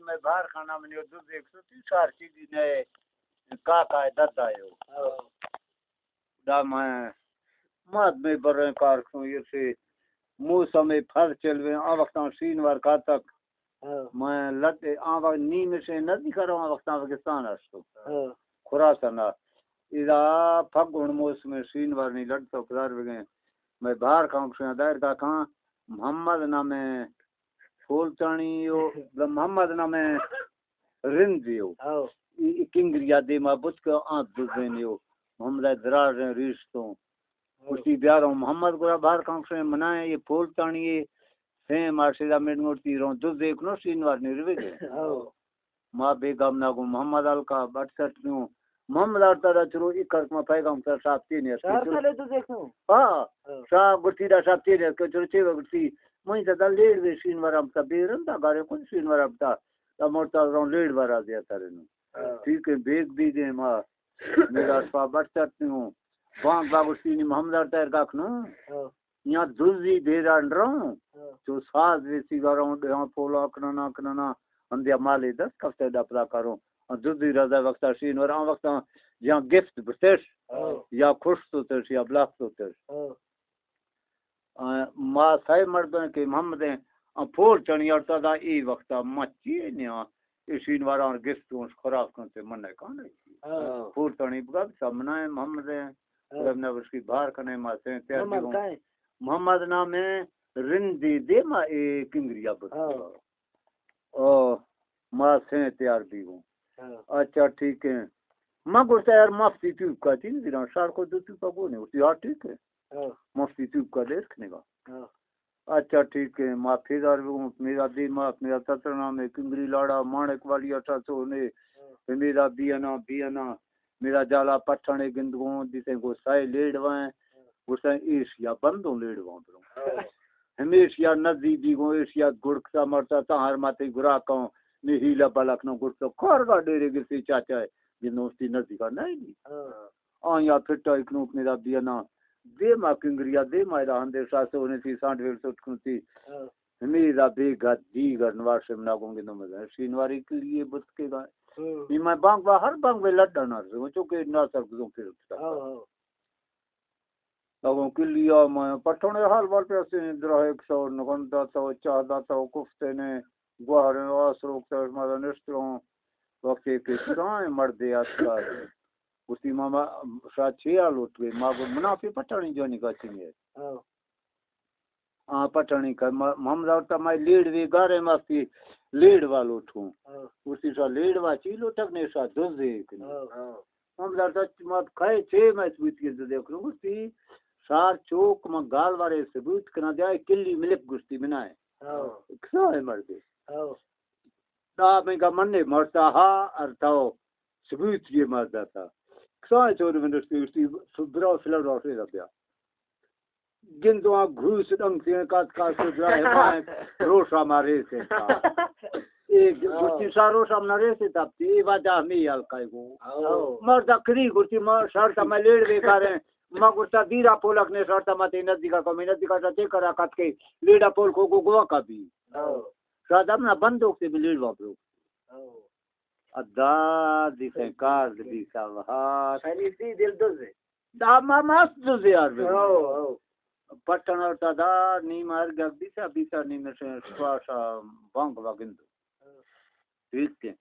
میں بہار خانہ منی دز ایک سو تیس چار چیزی نئے کا کا درد آیو۔ ہاں۔ دا میں ماد میں بریں کار کوں، یہ سے موسم پھر چلویں، آ وقتاں شینوار کا تک ہاں۔ میں لٹ آ وقت نیم سے نزدیک کروں، آ وقتاں پاکستان است۔ ہاں۔ خراسان۔ ادا پھگن موسم شینوار نی لٹ تو پدار بگیں۔ میں بہار کاں کشاں دائر کا کاں محمد نامے پھولتانی یو، محمد نامے رند یو۔ ہاں۔ ای، ای کنگریا دیما بوت کہ آ دزین یو۔ محمد دراج ریش تو۔ ہاں۔ اسی بیاروں محمد گرا بہار کاں کشاں منائیں یہ پھولتانی یہ سیم آرشیدا میڈ مورتی روں دز ایک نو شینوار نی روے دے۔ ہاں۔ ما بیگم نہ گوں محمد ہلکا بٹ سٹ نوں۔ محمد آرتا دا چرو ای کر ما پیغام سر صاحب تین ہے۔ شاہ سالے تو دیکھو۔ ہاں۔ ہاں۔ شاہ گٹی دا صاحب تین ہے کہ چرو چے گٹی۔ میں تا دا لیڑ وے شینوار ہم تا بیرن دا گارے کون شینوار ہم تا۔ تا مرتا رون لیڑ وارا دیا ترے نوں۔ ہاں۔ ٹھیک ہے، بیگ بیگے ما۔ میرا صاحب بٹ سٹ نوں۔ بانگ باگوشتی نی محمد آرتا ارگا کنوں۔ ہاں۔ یا دزی دیران روں، ہاں۔ چو ساز ویسی گا روں، ڈیہاں پولا کننا کننا، ہندیا مالے دست کفتے ڈپلا کروں۔ آ دزی رضا وقتا شینور، آ وقتا یا گفت بتش، ہاں۔ یا خوش تو تش، یا بلاک تو تش۔ ہاں۔ آ، ما سائے مردن کہ محمد ہیں، آ پھول چنی ارتا دا ای وقتا مچی نیا۔ اے شینواران گفت اونش خراب کنتے من نہ کانے۔ ہاں۔ پورتانی بگا سمنا ہے محمد ہے۔ ہاں۔ رب نہ بشکی بہار کنے ما سے تیار محمد دیگوں۔ کائیں؟ محمد نام ہے رندی دے ما اے کنگریا بس۔ ہاں۔ او ما سے تیار دیگوں۔ ہاں۔ اچھا ٹھیک ہے۔ ما گوشتا یار مفتی توپ کا تین دیران شار کو دو توپا گونے۔ اسی ہاں ٹھیک ہے۔ ہاں۔ مفتی توپ کا دیر کنے گا۔ ہاں۔ اچھا ٹھیک ہے، ما پھیدار بگوں، میرا دیما، میرا تترنا میں کنگری لاڑا، مانک والی اٹا سونے، ہاں۔ میرا بیانا، بیانا، میرا جالا پٹھانے گندگوں، دیتے گو سائے لیڑوائیں، ہاں۔ گوشتیں ایشیا بندوں لیڑواں بروں۔ ہاں۔ ہمیشیا نزی بیگوں، ایشیا گڑکتا مرتا، تا ہر ماتے گرا کوں، میں ہیلا بلک نو گڑکتا، کارگا ڈیرے گرتی چاچا ہے، یہ نوستی نزی کا نہیں دی۔ ہاں۔ آیا پھٹا اکنوک میرا بیانا، دیما کنگریا، دیما ادا ہندے ساسو نے سی سانڈ ویل سٹ کنتی۔ ہاں۔ میرا بیگا دیگر نوار شم ناگوں گندو مزن۔ شینواری کے لیے بت کے گا۔ ہاں۔ یہ میں بانگ با، ہر بانگ بے لڈا نار سے، چونکہ ناصر گزوں پھر اٹھتا۔ ہاں، ہاں۔ اگوں کلیا میں پٹھنے حال بال پہ اسے دراہ ایک سو نگن داتا و چاہ داتا و کفتے نے گوہر آس روکتا، مادا نشتروں وقت ایک کسائیں مردے آتکا۔ گوشتی، ماما شاہ چیا لوٹ گئے؟ ما گو، منا پہ پٹانی جانی کا چنگے۔ ہاں۔ آ، پٹانی کا، ما، محمد آورتا ما لیڑ وی گارے ماستی لیڑ وا لوٹوں۔ ہاں۔ گوشتی، شاہ لیڑ وا چی لوٹک نے، شاہ دزے کنے۔ ہاں۔ ہاں۔ محمد آورتا ما کھائے چے میں ثبوت کے دزے کروں۔ گوشتی، شار چوک ما گال وارے ثبوت کنا دیا، کلی ملک گوشتی بنائے۔ ہاں۔ کسا ہے مردے؟ ہاں۔ دا میں کا من نے مرتا ہا، ارتاو۔ ثبوت یہ مادہ تھا۔ کسان چوری من رستی، رستی، برا فلر را فیرا بیا۔ گندواں گھوس ڈنگ سے کات کات سے برا ہے، روشا مارے سے کا۔ ایک ہاں۔ گھوسی سا روشا مارے سے تب تی، اے واجہ ہمیں حال کائے گو۔ ہاں۔ مردا کری گھوسی ما شرط میں لیڑ بے کارے۔ ما گوشتا دیرا پولک نے شرط ما تے نزدیکا کو، میں نزدیکا تے کرا کات کے لیڑا پول کو گو گوا کا بھی۔ ہاں۔ شاید ہم نہ بندوک سے بھی لیڑ وا برو۔ ہاں۔ ادا دیسیں کار دی صاحب ہات۔ شریف دی دل دزے۔ دا ما مست دزے یار بے۔ ہو، ہو۔ پٹن اور تا دا نیم ہر گگ دیسا، بیسا نیم سے سواشا بانگ وگندو۔ ٹھیک ہے۔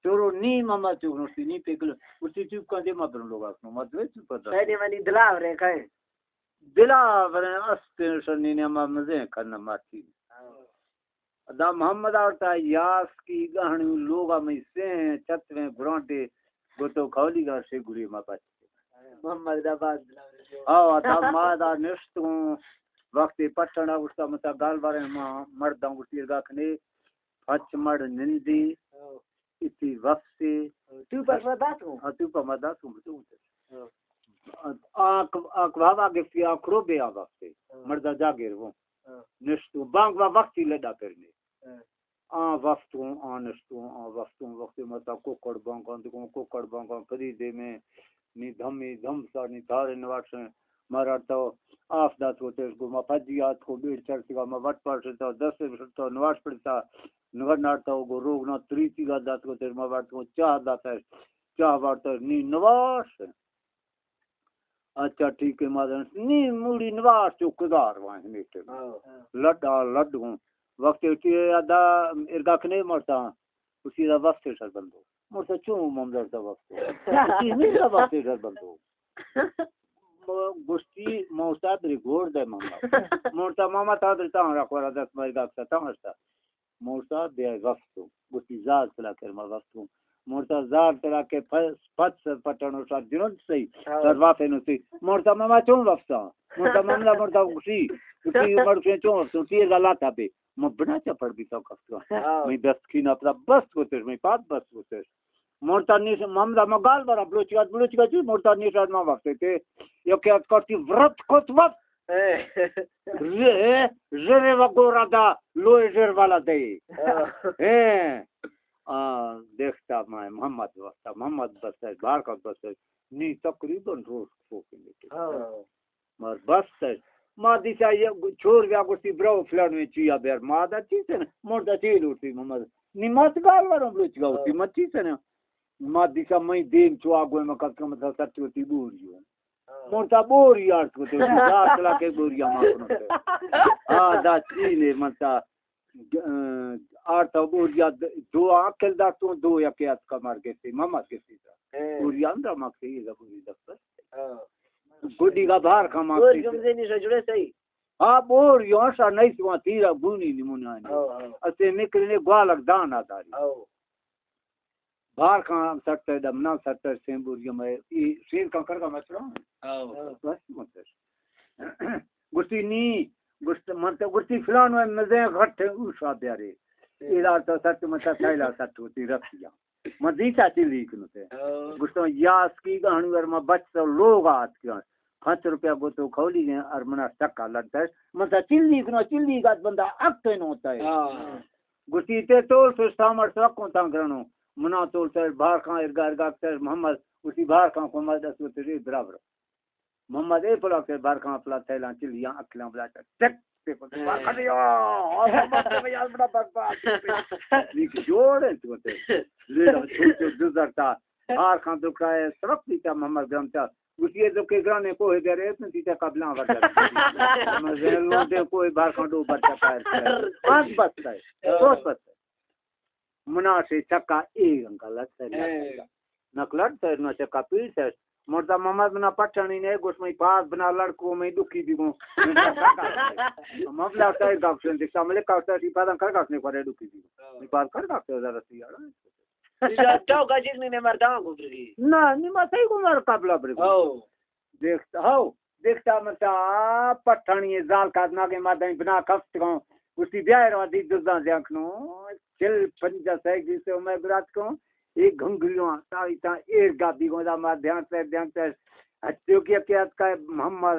چورو نیم ما چوک نوشتی، نیم پہ کلو۔ اسی چوک کا دے ما برن لوگا کنو، ما دوے چوک پر دا۔ شاید منی دلا ورے کھائے۔ دلا ورے استے شنی نے ما مزے کھن ماتی۔ ہاں۔ دا محمد آرتا یاس کی گہنی لوگا میں سے چھت میں گرانٹے گتو کھولی گا سے گری ما بچ۔ محمد آباد۔ آو، دا ما دا نشتوں وقت پٹھنا گوشتا متا گال بارے ما مرداں گوشتی گا کھنے پچ مڑ نندی۔ ہاں۔ اتی وقت سے۔ تو پر ما دات ہوں۔ ہاں، تو پر ما دات ہوں، تو ہوں۔ ہاں۔ آنکھ، آنکھ بابا گفتی، آنکھ رو بے آ وقت سے۔ ہاں۔ مردا جا گر وہ۔ ہاں۔ نشتو، بانگ با وقتی لڈا پھرنے۔ ہاں۔ آ وقت ہوں، آ نشتو، آ وقت ہوں، وقت متا کوکڑ بانگاں دکھوں، کوکڑ بانگاں پری دے میں، نی دھمی دھم سا، نی تھارے نواٹسیں، مارا تو آف دات کو تیش گو ما پجی آت کو بیڑ چرتگا ما وٹ پاٹ شتا دست شتا نواش پڑتا نگڑ ناڑتا گو روگ نا تریتی گا دات کو تیش ما وٹ کو چاہ داتا چاہ وارتا نی نواش۔ اچھا ٹھیک ہے مادن نی موڑی نواش چوکیدار وان میٹے۔ لڈ آ لڈ گوں وقت تی ادا ارگا کنے مرتا اسی دا وقت سر بندو۔ مرتا چون ممدر دا وقت؟ اسی نہیں دا وقت سر بندو۔ گوشتی موسا دری گور دے ماما۔ مرتا ماما تا دری تا را خورا دست مری گاکتا تا مرتا۔ مرتا بیا وقت۔ گوشتی زار سلا کر ما وقت۔ مرتا زار سلا کے پس پس پٹنو سا جنون سی۔ سر واپے نو سی۔ مرتا ماما چون وقتا؟ مرتا ماما مرتا گوشتی۔ گوشتی مرتا چون وقت؟ تی گلا تا بے۔ من بنا چا پڑ بیتا کفتگا۔ من دست کی نا پدا بست گوتش، من پاد بست گوتش۔ مرتا نیش ممدا ما گال برا بلوچی گات بلوچی گات چی مرتا نیش ما وقت تے۔ یا کہ ات کرتی ورت کت وقت۔ رے زرے و گورا دا لوے زر والا دے۔ اے آ، دیکھتا میں محمد وقتا محمد بس ہے بار کا بس ہے۔ نی تقریبا روز کو کے لیے۔ مر بس ہے۔ ما دیسا یہ چور بیا گوشتی برو فلان میں چیا بیر ما دا چیز ہے نا۔ مردا چی لوٹی محمد۔ نی مت گال ورم بلوچ گاوتی مت چیز ہے نا۔ ما دیسا میں دیم چو آگو میں کت کم تھا سچ ہوتی بوری ہوں۔ مرتا بوری آرت کو تو داخلا کے بوری ما کنو۔ ہاں دا چی نے مرتا آرتا بوریا دو عقل دا تو دو یا کے ات کا مار گسی ما مار گسی۔ بوریا اندر ما کے یہ بوری دفتر۔ گڈی کا بار کا ما۔ بور جمزے نہیں سجڑے صحیح۔ ہاں بور یو سا نہیں سوا تیرا بونی نمونہ نہیں۔ اسے مکرنے گوالک دانا داری۔ بار کان سرتر دمنا سرتر سیمبوری میں ای شیر کان کرگا مچرا۔ بس مچر۔ گوشتی نی، گوشت من تو گوشتی فلان و مزے غٹ اوشا بیارے۔ ایلا تو سرت من تا تھیلا سرت ہوتی رکھیا۔ من دیتا چلی کنو تے۔ گوشتو یاس کی گہنو ور ما بچ تو لوگ آت کیا۔ پانچ روپیہ گو تو کھولی گئے اور منا سکا لگتا ہے۔ من تا چلی کنو چلی گات بندہ اک پین ہوتا ہے۔ گوشتی تے تول سوچتا مر سرکوں تاں گرنو۔ منا تول سر بھار خان ارگا ارگا کتر محمد۔ گوشتی بھار خان کو مد اسو تری برابر۔ محمد اے پلا کر بھار خان پلا تھیلاں چلیاں اکلاں بلا چک تے پتے بھار خان یا محمد تے یار بڑا برباد۔ نیک جوڑ ہے تو تے۔ لیڑا چھوٹے گزرتا۔ بھار خان دکھائے سرک دیتا محمد گرم تا۔ گوشی اے دکے گرانے کوہ گرے اتن تیتا قبلاں ورجا۔ مزین لوٹے کوہ بار کھنڈو برجا پائر۔ آنکھ بستا ہے۔ سوچ بستا ہے۔ منا سے چکا اے رنگا لگ سر۔ نکلٹ سر نہ چکا پیر سر۔ مردا محمد منا پٹھانی نے گوش میں پاس بنا لڑکو میں دکھی دی گوں۔ مبلا سر گاکشن دکھتا ملک کا سر سی پادن کر گاکشنے پڑے دکھی دی گوں۔ میں پاس کر گاکشن ذرا سی آڑا۔ چاو کا چیز نہیں مرداں کو برگی۔ نہ، نی ما صحیح کو مر قبلہ برگی۔ او۔ دیکھتا ہو، دیکھتا من تا پٹھانی زال کا ناگے ما دیں بنا کفت گاؤں۔ اسی بیا رو دی دزاں دیاں کنو۔ چل پنجا سیک جی سے میں برات کو۔ ایک گھنگلیوں تا ایتا ایر گا دی گوندا ما دھیان سے دھیان سے۔ ہتیو کیا کیا کا محمد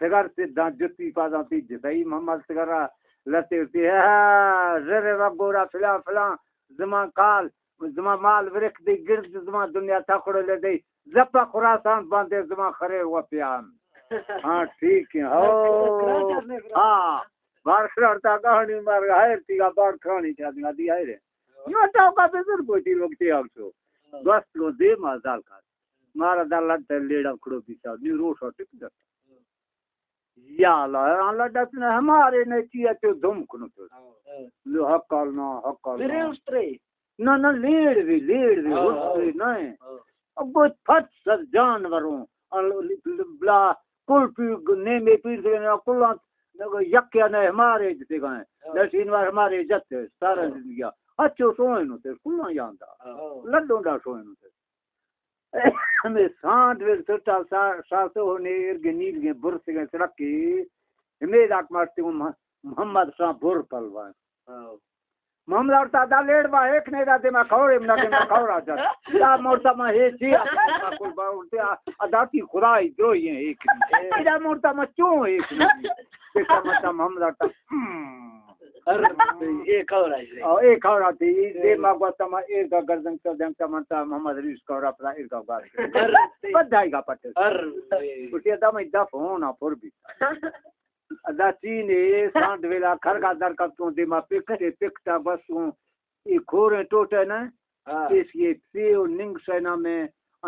سگر سے داں جتی پاداں تی جتائی محمد سگر را لتے ہوتی ہے۔ زر و گورا فلاں فلاں زمان کال زمان مال ورک دے گرد زمان دنیا تھا کھڑو لے دے زپا خراسان باندے زمان خریر و پیان۔ ہاں ٹھیک ہے۔ ہو۔ ہاں۔ بار خرار تا گاہنی مار ہیر تیگا بار کھانی چاہ دینا دی ہیر ہے۔ یو تاو کا بزرگ ہوتی لوگ تے آگ سو۔ دوست کو دے ما زال کا۔ مارا دا لگ تے لیڑا کھڑو بیتا۔ نی روش ہو ٹک جاتا۔ یا اللہ، اللہ دتنا ہمارے نے کیا تو دم کنو تو۔ لو حق کرنا، حق کرنا۔ تیرے استرے۔ نہ، نہ، لیڑ بھی، لیڑ بھی، ہاں، استرے ہاں۔ نہیں۔ ہاں۔ اب وہ پھٹ سر جانوروں، ال-، بلا، کل پی، نیمے پیر سے نہ، کل یک یا نہ ہمارے جتے گئے۔ ہاں۔ نشین وار ہمارے جتے، سارا ہاں۔ زندگی۔ اچھو سوئے نو تے، کل یاندا۔ ہاں۔ لڈوں دا سوئے نو تے۔ ہمے سانڈ ویل سٹا سا-، ساسو ہو نے ارگے نیل گے برس گے سڑکی۔ ہمے داک مارتی ہوں مح-، محمد شاہ بر پلوان۔ ہاں۔ محمد اور تا دا لیڑ با ایک نے دا دے ما کھوڑے منا دے ما کھوڑا جا۔ دا مورتا ما ہے جی، کل با اٹھتے آ، آ داتی خدای دروئی ہیں ایک۔ دا مورتا ما چون ایک۔ دیکھا متا محمد اور تا، ہم۔ ار، اے کور آئی۔ او، اے کور آتی، اے دے ما گوتا ما ایر کا گردن تو دیم تا من تا محمد ریس کور اپنا ایر کا گار۔ ار، بدھائی کا پٹے۔ ار، اسی دا میں دف ہونا پر بھی۔ دا چین اے سانڈ ویلا کھر کا در کپتوں دے ما پکتے پکتا بس ہوں۔ اے کھوریں ٹوٹے نا، ہاں۔ اس یہ پیو ننگ سے نامے،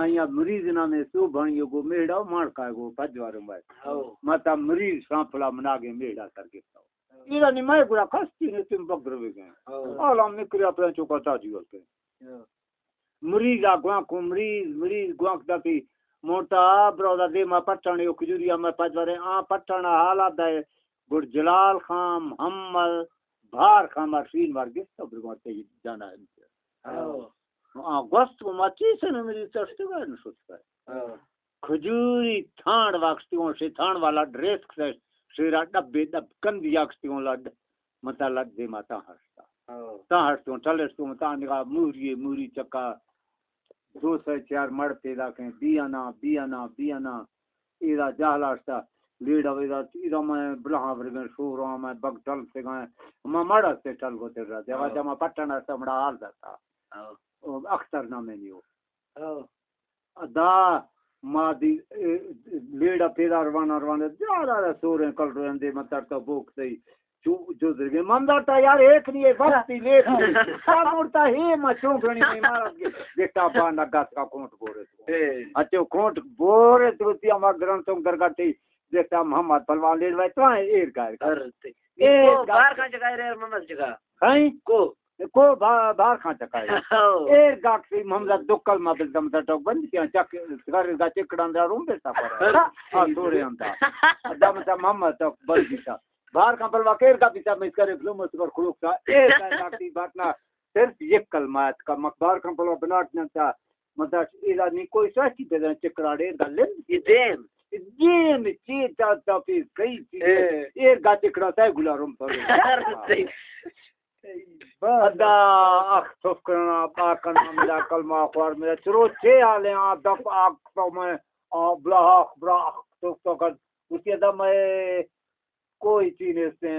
آیا مریض نامے سو بھنیو گو میڑا مار کا گو پجواروں بھائی۔ ہاں۔ متا مریض سانپلا مناگے میڑا سر گپتا۔ ایرا نی مئے گڑا کستی نے تم بگروے گئے۔ ہاں۔ آلا مکریا پرنچو کا تاجی ورتے۔ ہاں۔ مریض آ گوانک و مریض، مریض گوانک داتی مونٹا، برو دا دیما پٹانے و کجوری آ مئے پجورے، آ پٹانا حالا دے، گڑ جلال خان، محمد، بھار خان مار سین مار گفت، برگوان تے جانا۔ ہاں۔ آ گوست کو ما چیسے نہ مریض چشتے گئے نہ سوچ گئے۔ ہاں۔ کھجوری تھانڑ واکستیوں، سے تھانڑ والا ڈریس کسے، سیرا ڈبے ڈب کندی آکستیوں لڈ، متا لڈ دے متا ہستا۔ ہاں۔ تا ہستوں، ٹلستوں، تا نگاہ موری، موری چکا، دو سئے چار مڑ پیدا کیں، بیانا، بیانا، بیانا، ایرا جہلا ہستا، لیڑا ویدا، ایرا میں بلہاں ورگیں شوراں، میں بگ ٹل سگائیں، ما مڑ ہستے ٹل گو تر رہا، دیوا ہاں۔ جما پٹن ہستا، مڑا حال داتا۔ ہاں۔ او اختر نامے نیو۔ ہاں۔ ادا ما دی، اے، لیڑا پیدا روانہ روانہ، جارا را سوریں کل رویندے من ترتا بوک سئی۔ چو، جو درگے من داتا یار ایک نہیں، بس تی لیٹ۔ تا مورتا ہے ما چون گرنی نہیں مارا گے۔ دیکھتا با نگات کا کونٹ بورے تو۔ اے۔ اچھو کونٹ بورے تو تی اما گرن تو درگاٹی۔ دیکھتا محمد پلوان لیڑ وے تو ایر گائے۔ ارے تے۔ ایر گائے۔ بار کھان جگہ رے محمد جگہ۔ ہیں؟ کو؟ کو با-، بار کھان چکائے۔ ہو۔ ایر گاکسی محمد دکل ما بل دم دا ٹوک بند کیا، چک سگار گا چکڑان دا روم بیتا پر۔ ہاں، سورے ہم دا۔ دم تا محمد ٹوک بند بیتا۔ بار کھان پلوا کیر کا بیتا میں اس کا ریفلو مستقر کھلوک تا۔ ایر گاکسی بات نا صرف یک کلمات کا مکبار کھان پلوا بناٹ نہ تا۔ مداش ایلا نی کوئی سوچی بدن چکڑاڑے دا لم۔ یہ دیم۔ دیم چی تا تا پی کئی چی۔ اے۔ ایر گا چکڑا تا گلا روم پر۔ ادا اخ تف کرنا، با کنا، میرا کلمہ خوار، میرا چرو چے حالے آ دپ آخ تو میں، آ بلا آخ، بلا آخ تف تو کر، اسی ادا میں کوئی چیز نہیں سے۔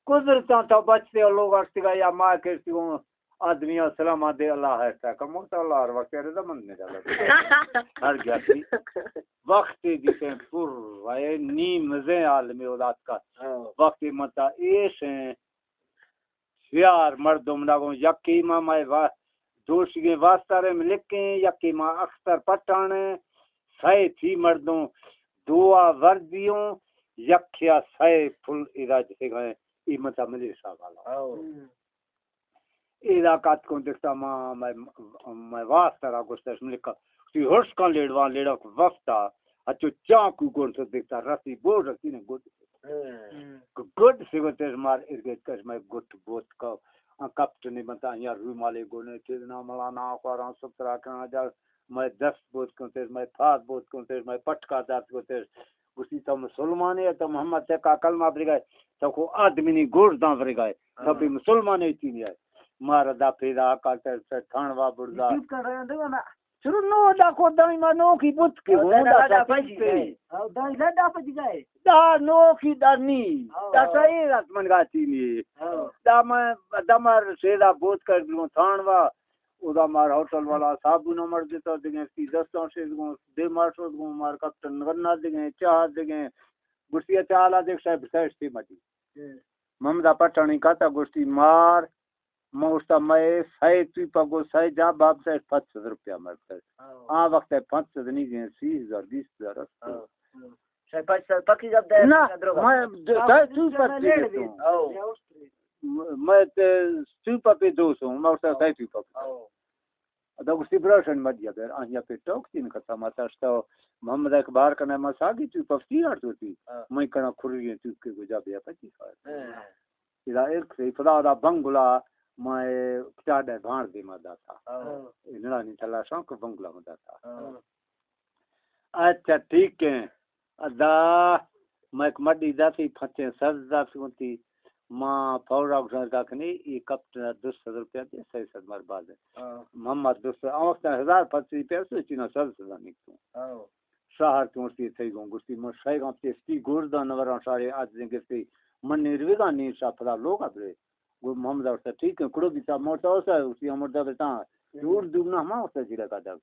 قدرتاں تو بچتے ہو، لوگ ارتگا یا ما کرتی ہوں، آدمی سلام دے اللہ ہے، تا کمو تو اللہ ہر وقت رضا مند نہیں ڈالا۔ ہر گیا تھی۔ وقت دیتے پر وے نیم مزے عالمی اولاد کا۔ ہاں۔ وقت متا ایش ہیں، سیار مردم نہ گوں یکی ما مئے وا-، دوشیگیں واسطہ رم لکیں، یکی ما اختر پٹانے، سئے تھی مردم دوا وردیوں، یکیا سئے پھل ادا جتگئے، ای متا ملیر صاحب والا۔ او۔ ہم۔ ادا کات کن دکھتا ما، مئے، مئے واسطہ را گوشتش ملکا۔ تی ہرش کن لیڑوان لیڑک وفتا، اچو چاکو گون تو دکھتا رسی بور رسی نے گڈ۔ ہم۔ گڈ سے گوتش مار ارگت کش میں گٹ بوت کو۔ آ کپٹنی بنتا یا رومالے گونے چیز نا ملا نا خواران سترا کنا جا میں دست بوت کنتش، میں پاد بوت کنتش، میں پٹکا دات کنتش۔ گوشتی تو مسلمانے، تو محمد تکا کلمہ برگائے، تو کو آدمی نی گوش دان برگائے، تو ہاں۔ بھی مسلمانے چینی ہے۔ مارا دا پیدا کال تے تھانوا بردا۔ یوٹیوب کا رہے ہیں، دیکھو نا۔ چلو نو دا کو دانی ما نو کی بوت کے او ہوں دا دا دا دا پاجی پاجی گئے۔ گئے۔ او دا دا دا پاجی گئے۔ دا نو کی دا نی۔ ہاں، دا ہاں۔ صحیح رات من گاتی نی۔ ہاں۔ دا میں، دا مار سیدا بوت کر دوں تھانوا۔ ادا مار ہوٹل والا صابون مر دیتا دگیں، تی دستاں سے دگوں، دے مار شد گوں، مار کپتن گنا دگیں، چاہ دگیں۔ گوشتی چالا دیکھ صاحب سیٹ سی مٹی۔ ہوں۔ محمد پٹانی کاتا گوشتی مار، موستا مئے سئے توپا گو سئے جا باب سئے پانچ سد روپیہ مرتگ۔ ہاں۔ آ وقت پانچ سد نہیں گئے، سی ہزار، بیس ہزار است۔ ہاں، ہاں۔ سئے پانچ سد پکی گپ دے، نہ، میں دو، سئے توپا پی لیتا ہوں۔ ہاں۔ میں تے توپا پی دو سو، موستا سئے توپا پی۔ ہاں۔ ادا گوشتی براشن مدیا بیر، آہیا پہ ٹوک تین کتا ما تشتا محمد اکبر کنا ما ساگی توپا پی آڑ تو تی۔ ہاں۔ میں کنا کھری توپ کے گجا بیا پچی کار۔ ہاں۔ ادا ایک سے پدا ادا بنگلا ما پچاڈ بھان دے ما داتا۔ ہاں۔ انڑا نی تلاشاں کو بنگلا ما داتا۔ ہاں۔ اچھا، ٹھیک ہے۔ ادا میں ایک مڈی داتی، پھچیں سز داتی ہوتی۔ ما پورا گزار کا کنی، یہ کپٹن دو سد روپیہ دے، سئے سد مار باز ہے۔ ہاں۔ محمد دو سد، آ وقت ہزار پچ روپیہ سے چینا سز سزا نکتوں۔ ہاں۔ شہر چونسی تھئی گوں گوشتی، من شئے گاں پیستی گوردان نوراں شارے آج دیں گفتی، من نیرویگا نیر شاہ پدا لوگا برے۔ گو محمد ارسا ٹھیک ہے، کڑو بیتا مورتا ارسا، اسی مورتا بیتا، دور دور نہ ہما ارسا جیلا کا دب۔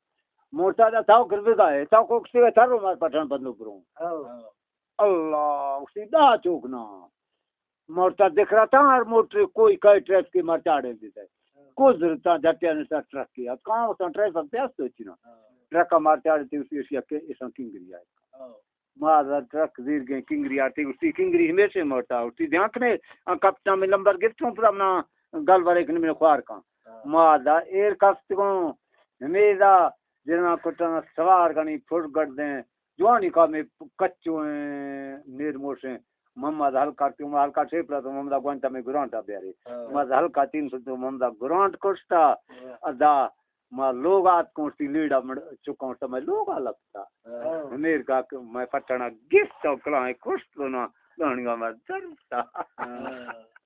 مورتا دا تاو کر بیگا ہے، تاو کو کسی کا تھا رو مار پٹھان بندو برو۔ اللہ، اسی دا چوک نا۔ مورتا دکھ رہا تھا ہر موٹر کوئی کئی ٹریفک کی مرچاڑے دیتا ہے۔ کو ضرورت تھا جھٹیا نے سا ٹرک کی، اب کہاں ہوتا ٹریفک پیاس تو چینا۔ ٹرک کا مرچاڑے تھی اسی اشیا کے، ایسا کنگری آئے۔ ما دا ٹرک زیر گئے کنگری آتی، اسی کنگری ہمیشہ موٹا، اسی دھیان کنے، آ کپتا میں لمبر گفتوں پر اپنا گل ورے کنے میں خوار کان۔ ما دا ایر کست گوں، ہمیں دا جنا کٹنا سوار گنی پھر گڑ دیں، جوانی کا میں کچو ہیں، نیر موشیں، محمد ہلکا کیوں، محمد ہلکا ٹھیپڑا تو محمد گوانٹا میں گرانٹا بیارے۔ محمد ہلکا تین سو تو محمد گرانٹ کشتا، ادا ما لوگ آت کونستی لیڑا مڑ چکا ہوں، میں لوگ آ لگتا۔ ہاں۔ میر کا کہ میں پٹنا گفت تو کلائیں کشت تو نا، لانگا میں درتا۔ ہاں۔